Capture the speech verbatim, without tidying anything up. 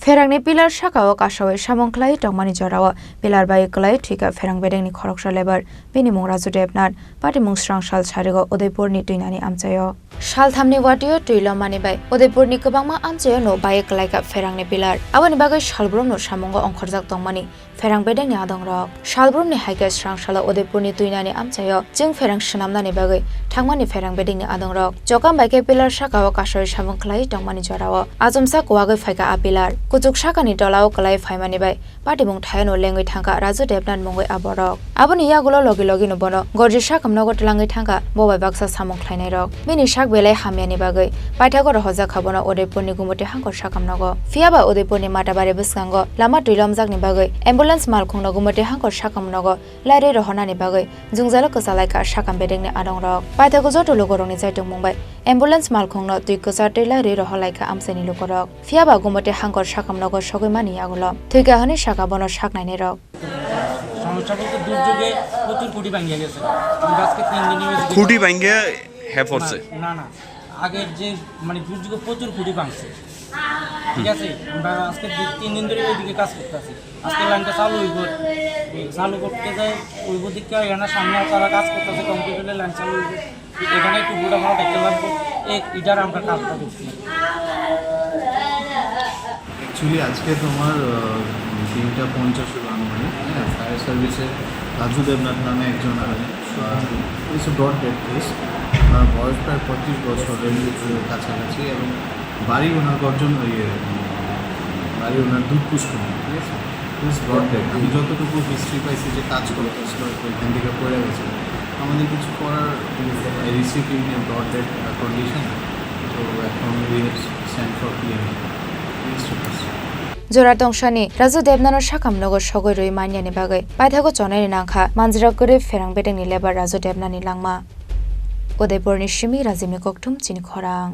Pherangni pillar sakao kasawi samung khlai tongmani jorao pillar bai kwlai thwikha pherang bedengni khoroksa labour, bini mung Raju Debnath, patimung srang sal sarigo Udaipurni twinani amchaio. Salthamni watio twi lomani bai Udaipurni kwbangma amchaio no bai kwlaikha pherangni pillar. Aboni bagwi salbrumno samungo ongkhorjak tongmani pherang bedengni adongrok. Salbrumni hai khe srang salo Udaipurni twinani amchaio chwng pherang swnamnani bagwi thangmani pherang bedengni adongrok. Chokam bai khe pillar sakao kasawi samung khlai tongmani jorao achomsa kuwagwi phaikha a pillar. Kuchuk sakani tolao kwlai phaimani bai patimung thayano lengwi thangkha Raju Debnath mungwi a borok. Aboni yagulo logi logino bono gorji sakamnogo twlangwi thangkha bo bai baksa samung khlainairok. Bini sak belai hamyani bagwi paithago rohorjak kha bono Udaipurni Gumoti Hangkor sakamnogo. Phiyaba Udaipurni Matabari bwskango lama twi lomjakni bagwi ambulance malkhungno Gumoti Hangkor sakamnogo lairwi rohornani bagwi jwngjalo kwchalaikha sakam bedengni adongrok. Paithago joto lukurokni chaitokmung bai ambulance malkhungno twi kwchartwi lairwi rohorlaikha amchaini lukurok. Phiyaba Gumoti Hangkor sakamnogo sogwi mani yagulo thwikha hwnwi sakha bono saknainairok. সমস্যা বলতে দুর্যোগে প্রচুর খুঁটি ভাঙিয়া গেছে। আমরা আজকে তিন দিনই ওই দিকে খুঁটি ভাঙিয়া হে পড়ছে? না, না, না। আগের যে, মানে, দুর্যোগে প্রচুর খুঁটি ভাঙছে। ঠিক আছে? আমরা আজকে দু-, তিন দিন ধরে ওইদিকে কাজ করতেছি। আজকে লাইনটা চালু হইব। এই চালু করতে যাই, ওই দিকটা এখানে সামনে তারা কাজ করতেছে, কংক্রিটের লাইন চালু হইব। এখানে একটু বুড়া ভাড়া দেখতে লাগবো। এই ইটার আমরা কাজটা করছি। অ্যাকচুয়ালি আজকে তোমার, আহ, তিনটা পঞ্চাশ হলো আনুমানিক, হ্যাঁ, ফায়ার সার্ভিসে রাজু দেবনাথ নামে একজন আছেন, আহ, ইটস ব্রড ডেড কেস। ওনার বয়স প্রায় পঁয়ত্রিশ বছরের কাছাকাছি এবং বাড়ি ওনার গর্জন, ইয়ে, বাড়ি ওনার দুধ পুষ্কুনি, ঠিক আছে? It's brought dead. আমি যতটুকু হিস্ট্রি পাইছি যে কাজ করতেছিল, ওইখান থেকে পড়ে গেছে। আমাদের কিছু করার, receive in a brought dead condition. তো এখন we have sent for PM. Jora tongsani Raju Debnano sakamnogo sogwi rwi manyani bagwi paithago chonaini nangkha manjra kwrwi pherang bedengni lebar Raju Debnani langma. Udaipurni simi Rajimi Kokthum chini khorang.